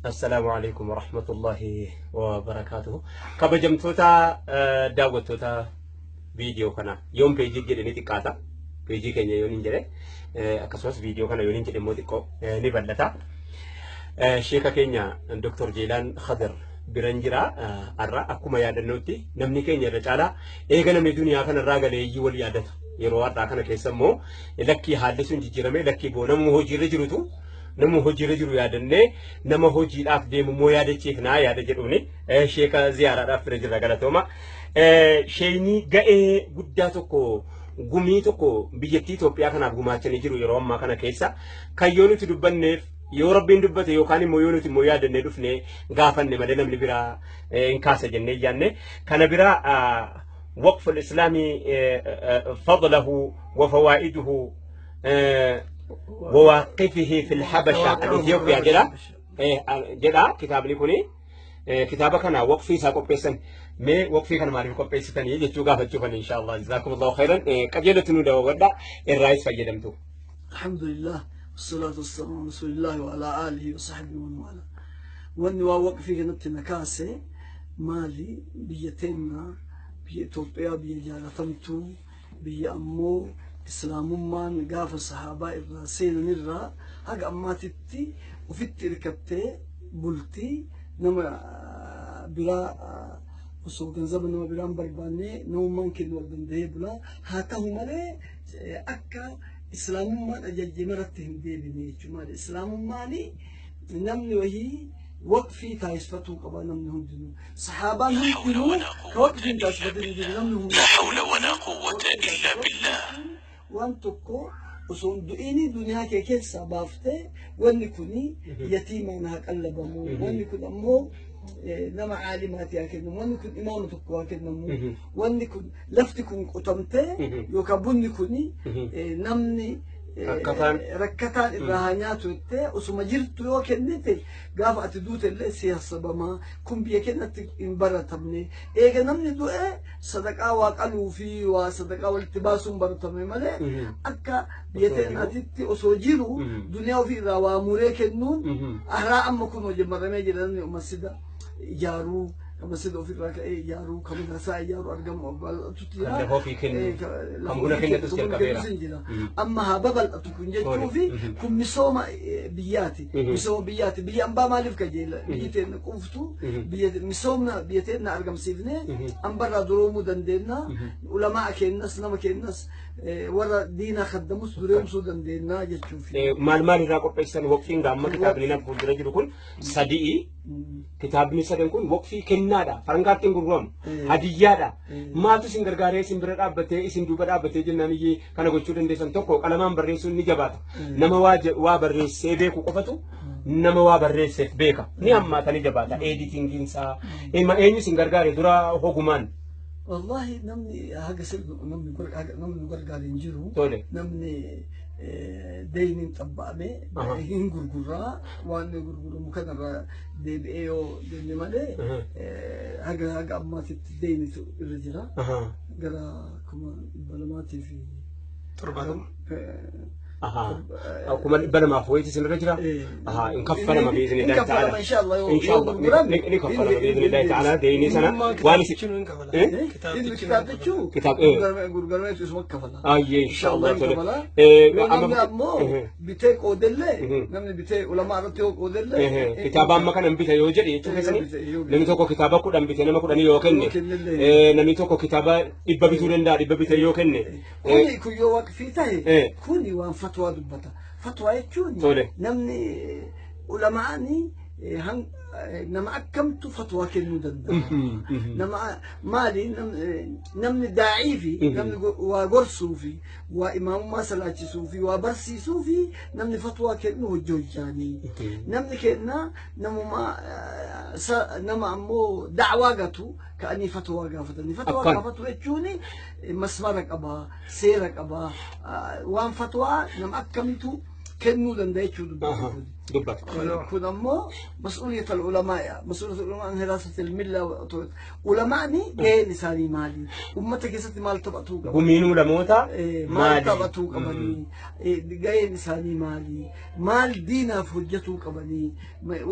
Assalaamu alaikum warahmatullahi wabarakaatuhu. Kabajamtoota daawwattoota viidiyoo kana yoon peejii jedhe ni xiqqaata. Peejii keenya yoon hin jedhe akkasumas viidiyoo kana yoon hin jedhe immoo xiqqoo ni bal'ata. Sheeka keenya Dr. Jeelaan Khadir biran jira. Har'a akkuma yaadannootti namni keenya irra caalaa eega namni duniyaa kanarraa galeeyyii wal yaadata. Yeroo har'aa kana keessa immoo lakkii haalli sun jijjiirame lakkii boo namuma hojiirra jirutu nama hojiirra jiru yaadannee nama hojiidhaaf deemu immoo yaadachiifnaa yaada jedhuuni sheeka ziyaaraadhaaf bira jirra galatooma. Sheeyni ga'ee guddaa tokko gumii tokko biyyattii Itoophiyaa kanaaf gumaachanii jiru yeroo ammaa kana keessa kan yoo nuti dubbanneef yoo rabbiin dubbate yookaan immoo yoo nuti immoo yaadannee dhufne gaafanne malee namni biraa hin kaasa jennee yaanne kana biraa وقف الإسلام فضله وفوائده وواقفه في الحبشة الإثيوبيا جدا جدا كتاب لي كتابة كان وقفي ساقوبيسن مي وقفي كان مالي قوبيستن يجتو غافتشوفن إن شاء الله جزاكم الله خيرا قجلتنو دوا ودا الرئيس فيدمتو. الحمد لله والصلاة والسلام على رسول الله وعلى آله وصحبه ومن والاه. واني وقفي كانت نكاسة مالي بيتنا بإثيوبيا بيجالتمتو بيأمو إسلاممان قاف الصحابة الراسين نرى هاك أماتتي وفي ركبتي بلتي نما بلا وصو كنزب نما بلا برباني نومان كن والدندي بلا هاته مالي أكا إسلاممان أجل مرتهم دي بني جمال إسلامماني نمني وهي وقفي تايسفتو قبا نمني هندنو صحابة لا حول ولا قوة وقفي تايسفتو نمني هندنو لا حول ولا قوة إلا بالله. waan tokko osoo hin du'ini duniyaa kee keessaa baaftee wanni kuni yatiimaan haa qallabamu wanni kun ammoo nama caalimaati haa kennamu wanni kun imaama tokko haa kennamu wanni kun lafti kun qotamtee yookaan bunni kuni namni rakkataan irraa haa nyaatu jettee osuma jirtu yoo kennite gaafa ati duute illee si hassabamaa kun biyya keenyatti hin baratamne eega namni du'e sadaqaa waa qaluu fi waa sadaqaa walitti baasuun baratamne malee akka biyya teenyaatitti osoo jiru duniyaa ofii irraa waa muree kennuun haraa amma kun hojjemaramee jira namni masjida ijaaruu masjida ofirraa ka'ee ijaaruu kan madrasaa ijaaruu argamu bal'atutti jira. Kan lafa ofii kennu kan buna kennatus jalqabeera. Amma haa babal'atu kun jechuu fi kun misooma biyyaati. Misooma biyyaati. Biyya ambaa maaliif kajeela? Biyyi teenna quuftu biyya misoomna biyya teenna argamsiifne ambarraa duroomuu dandeenya. Ulamaa keenyas nama keenyas warra diinaa kaddamus dureemsuu dandeenya jechuufi. Maal maal irraa qopheessan waqfiin gaamma kitaabni na fuuldura jiru kun sadii kitaabni sadan kun waqfii kennaadha farankaatti hin gurguramu hadiyyaadha maaltu isin gargaaree isin bira dhaabbatee isin duuba dhaabbatee jennaan iyyee kana gochuu dandeessan tokko qalamaan barreessuun ni jabaata nama waa barreessee beeku qofatu nama waa barreesseef beeka ni hammaata ni jabaata eeditingiinsaa eenyu isin gargaare dura hogumaan. والله نمني هاجا نمني نمني gargaare hin jiru namni deyniin xabba'ame hin gurguraa waan gurguramu kanarraa deebi'ee yoo deemne malee haga haga ammaatitti deynitu irra jira gara 270,000. 200,000 wayiiti isin irra jira. In kaffalama biiznillahi ta'ala. Inshallah Ni kaffalama biiznillahi ta'ala deynii sana waan isin. Kitaabtichu gurgurameetu isuma kafala. Ayyee inshallah tole. Namni ammoo bitee qoodellee namni bitee ulamaa irratti yoo qoodellee. Kitaaba amma kana bite yoo jedhe jechuu keessanii namni tokko kitaaba 10 bite nama 10 yoo kenne namni tokko kitaaba 100 bituu danda'a 100 bite yoo kenne. Kuni kun yoo waqfii ta'e kuni waan fatwaa dubbata. Fatwaa jechuun namni ulamaani nama akkamtu fatwaa kennuu danda'a. Nama maali namni daa'ii fi namni waa gorsuu fi waa imaamummaa salaachisuu fi waa barsiisuu fi namni fatwaa kennu hojii hojjaanii. Namni kenna namuma nama ammoo da'waa gatu ka'anii fatwaa gaafatanii. Fatwaa gaafatu jechuun masmara qabaa, seera qabaa, waan fatwaa nama akkamitu kennuu danda'a jechuu dubbata. Dubbata. Kun ammoo mas'uuliyata ulamaa'a. Mas'uuliyata ulamaa hiraasata ilmillaa ulamaani gaheen isaanii maali? Ummata keessatti maal taphatuu qabu? Gumiin ulamoota Maal maali? taphatuu qabanii? Gaheen isaanii maali? Maal diinaaf hojjetuu qabanii?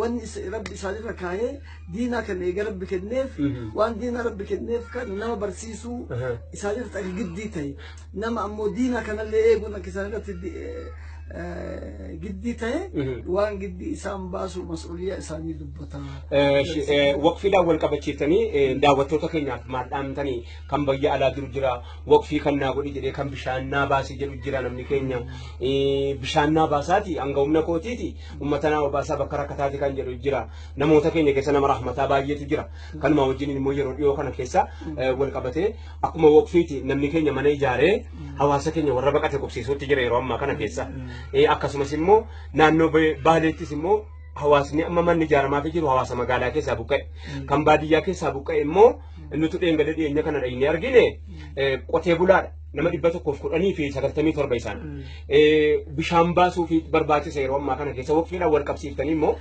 Wanni rabbi isaanirra kaa'ee diinaa kana eega rabbi kenneef waan diinaa rabbi kenneef kan nama barsiisuu isaanirratti akka giddii ta'e nama ammoo diinaa kanallee eeguun akka isaanirratti giddii ta'e waan giddii isaan baasu mas'uuliyaa isaanii dubbata. Waqfiidhaan wal qabachiiftanii daawwattoota keenyaaf maal dhaamtanii kan biyya alaa jiru jira waqfii kan naa godhi jedhee kan bishaan naa baasii jedhu jira namni keenya bishaan naa baasaati hanga humna kootiiti uummata naa baasaa bakka rakkataati kan jedhu jira namoota keenya keessa nama rahmataa baay'eetu jira kanuma wajjin immoo yeroo dhiyoo kana keessa wal qabatee akkuma waqfiiti namni keenya mana ijaaree hawaasa keenya warra baqate qubsiisuutti jira yeroo ammaa kana keessa akkasumas immoo naannoo baaleettis immoo hawaasni amma manni ijaaramaafii jiru hawaasa magaalaa keessaa buqqa'e. Kan baadiyyaa keessaa buqqa'e immoo nuti dheengadee dhiyeenya kana dhaqnee argine qotee bulaadha. Nama 110 fi 97 isaan. Bishaan baasuu fi barbaachisa yeroo ammaa kana keessa waqfiidhaan wal qabsiiftanii immoo.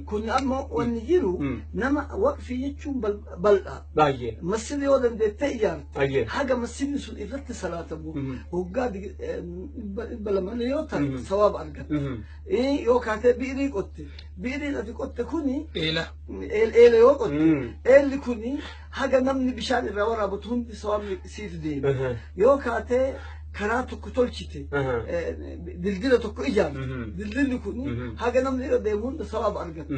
Kun amma wanni jiru nama waqfii jechuun bal'aa. Baay'ee. Masjida yoo dandeettee ijaarte Baay'ee. haga masjidni sun irratti salaatamu waggaa 200 yoo ta'e sawaaba argatta. Yoo kaatee bi'irii qotte bi'iriin ati qotte kuni Eela. Eela yoo qotte eelli kuni haga namni bishaan irraa waraabatu hundi sawaabni siif deema. Yoo kaatee karaa tokko tolchite dildila tokko ijaarte dildilli kuni haga namni irra deemu hunda sawaaba argatta.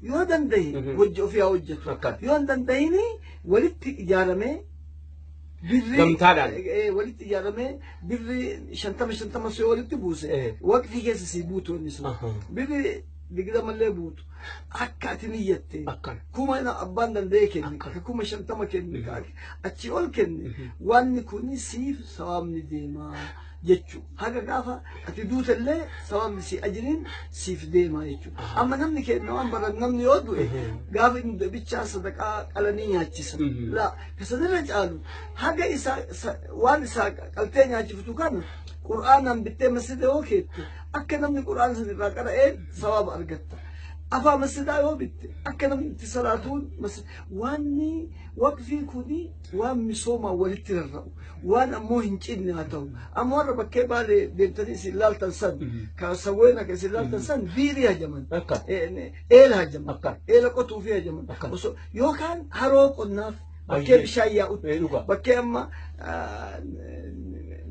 Yoo danda'e hojii ofii haa hojjetu. Yoo hin danda'ini walitti ijaaramee birrii Gamtaadhaan. Walitti ijaaramee birrii 50 50 yoo walitti buuse waqtii keessa sii buutu inni sun. Birrii 20llee buutu. Akka ati niyyatte Akkana. kuma abbaan danda'e kenne ka 50,000 kenne ka achi ol kenne wanni kun siif sawaabni deema jechuu haga gaafa ati duutellee sawaabni si ajiriin siif deema jechuu amma namni kenna waan baran namni yoo du'e gaafa inni du'e bichaa sadaqaa qalanii nyaachisa laa kasanirra caalu haga isa waan isaa qaltee nyaachiftu kana qur'aanaan bittee masjida yoo keette akka namni qur'aana san irraa qara'ee sawaaba argatta. Afaa masjidaa yoo bitte akka namni itti salaatuun wanni waqfii kuni waan misoomaa walitti rarra'u waan ammoo hin cinne haa ta'u amma warra bakkee baalee deemtanii isin laaltan san ka sawween akka isin laaltan san biirii hajaman Akka. Eela hajaman Akka. eela qotuufii hajaman Akka. osoo yookaan haroo qonnaaf bakkee Baay'ee. bishaan yaa'utti Dhugaa. bakkee amma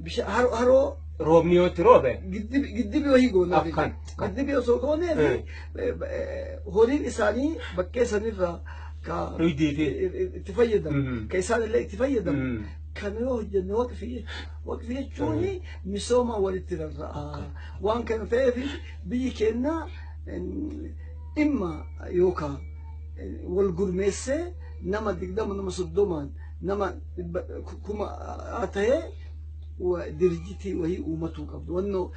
bishaan haroo Roobni yoo itti roobe. Giddibi wahii goonaaf. Akkan. Giddibi osoo gooneef horiin isaanii bakkee sanirraa ka Dhuydii fi. itti fayyadamu. Ka isaan illee itti fayyadamu. Kana yoo hojjenne waqfii jechuudha. Waqfii jechuun misooma walitti rarra'a. Waan kana ta'eef biyyi keenya dhimma yookaan wal gurmeessee nama 20 nama 30n nama 100,000 ta'ee dirjitii wahii uumatuu qabdu. Wannoo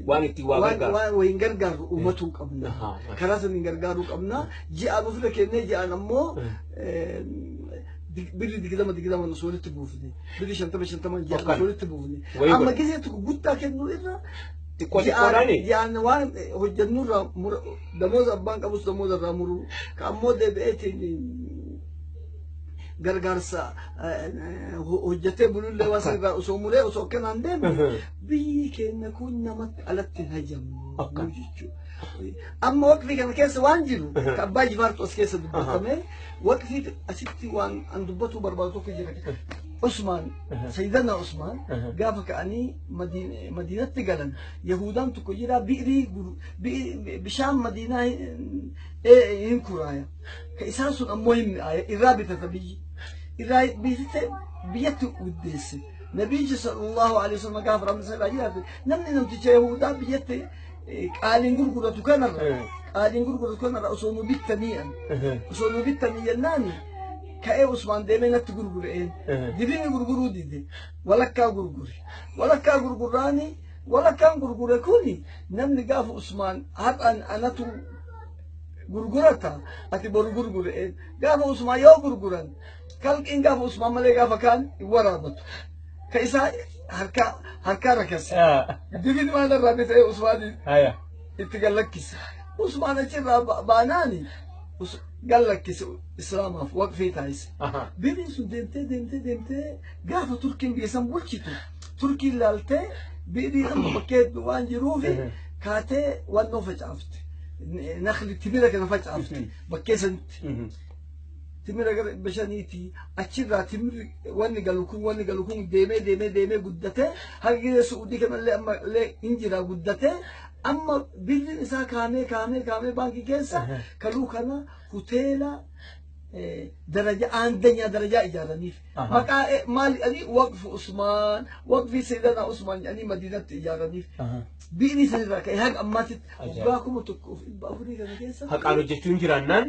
Waan ittiin waa gargaaru. waan wahiin gargaaru uumatuu qabna. Karaa saniin gargaaruu qabna. Ji'aan ofirra kennee ji'aan ammoo birri 20 20 osoo walitti buufne. Birri 50 50 ji'aan osoo walitti buufne. Wayii Amma godha. gisee tokko guddaa kennuu irra Xiqqoo xiqqoodhaani. ji'aan waan hojjennurraa damooza abbaan qabus damooza irraa muruu ka ammoo deebi'eetiin gargaarsa hojjetee bulullee waan san irraa osoo muree osoo akkanaan deemne biyyi keenya kun namatti alatti hin hajamnu jechuudha. Amma waqfii kana keessa waan jiru ka abbaa jifaartu as keessa dubbatame waqfii asitti waan an dubbatuu barbaadu tokko jira. Usmaan Sayyidana Usmaan gaafa ka'anii Madiinatti galan Yahudaan tokko jira bi'irii bishaan Madiinaa hin kuraaya. Ka isaan sun ammoo hin mi'aaya irraa bitata biyyi. Irraa bitate biyyatti guddeesse. Nabiyyi sallallahu alaihi wasallam gaafa ramsa irraa jiraate namni namticha Yahudaa biyyatti qaaliin gurguratu kanarra qaaliin gurguratu kanarra osoo nu bittanii osoo nu bittanii jennaani ka'ee Usmaan deemee natti gurgureen dibini gurguruu dide walakkaa gurgure walakkaa gurgurraani walakkaan gurgure kuni namni gaafa Usmaan har'aan anatu gurgurata ati boru gurgureen gaafa Usmaan yoo gurguran kalqiin gaafa Usmaan malee gaafa kaan hin waraabatu ka isaa Harka harkaa rakase. Difin waan irraa bitee Usmaaniin itti gallakkise. Usmaan achirraa baanaani gallakkise Islaamaaf waqfii taasise. Birriin sun deemtee deemtee deemtee gaafa Turkiin biyya san bulchitu Turkiin laaltee birriin amma bakkee hedduu waan jiruufi kaatee wannoo facaafte. Nakli timira kana facaafte bakkee sanitti. Timira gara 500ti achirraa timirri wanni galu kun deemee deemee deemee guddatee haga gizee Su'uudii kanallee amma illee hin jira guddatee amma birriin isaa kaamee kaamee kaamee baankii keessa kaluu kana hoteela daraja አንደኛ ደረጃ ijaaraniif maqaa maal jedhanii waqfu Usmaan waqfii Sayyidina Usmaan jedhanii Madiinatti ijaaraniif biirii sanirraa ka'e haga ammaatitti waggaa 1400 kana keessa. Haqaan hojjechuun jiraannaan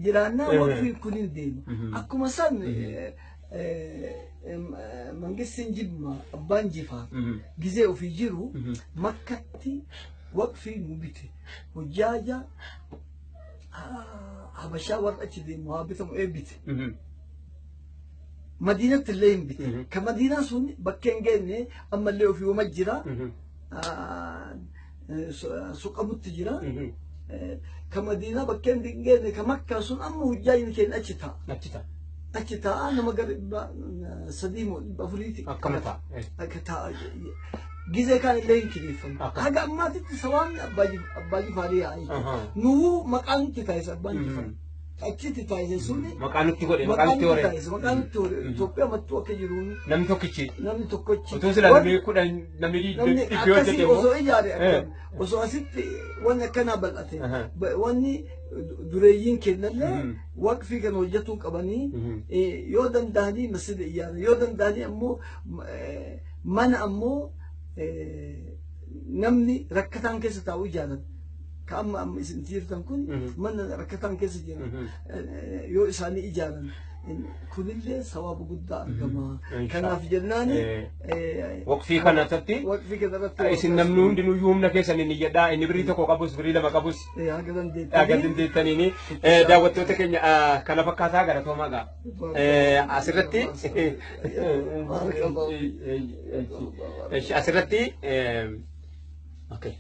jiraannaa waqfiin kun hin deema. Akkuma san mangistiin Jimma abbaan Jifaar gizee ofii jiru Makkatti waqfii nu bite hujjaaja Habashaa warra achi deemu haa bitamu ee bite. Madiinatti illee hin bite. Ka Madiinaa sun bakka hin geenye ammallee ofii wama jira. Suqamutti jira. Ka Madiinaa bakka hin geenye ka Makkaa sun amma hujjaajni keenya achi ta'a. Achi ta'a. Achi ta'a nama gara 300 moo 400ti. Akkama ta'a. Akka ta'a. Gizee kaan illee hin kireeffamu. Haga ammaatitti sawaabni abbaa Jifaarii yaa'a jechuudha. Nuu maqaan nutti taasise abbaan Jifaar. Achitti taasise suni. Maqaa nutti godhe maqaa nutti hore. Taasise maqaa nutti hore Itoophiyaa mattuu akka jiruun. Namni tokkichi. Namni tokkochi. Utuu sila namni 10 namni Namni 100 akkasii hojjete immoo. Osoo ijaare akkam osoo asitti wanni akkanaa bal'ate wanni dureeyyiin kennallee waqfii kana hojjetuu qabanii yoo danda'anii masjida ijaaran yoo danda'anii ammoo mana ammoo namni rakkataan keessa taa'u ijaaran ka amma amma isin jirtan kun mana rakkataan keessa jiran yoo isaanii ijaaran kunillee sawaaba guddaa argama. Kanaaf jennaani Waqfii kana irratti waqfii kana irratti isin namni hundinuyyuu humna keessan inni jedhaa inni birrii tokko qabus birrii lama qabus haga haga dandeettanii dandeettaniini daawwattoota keenya kana fakkaataa galatoomaa ga'a. Asirratti okay.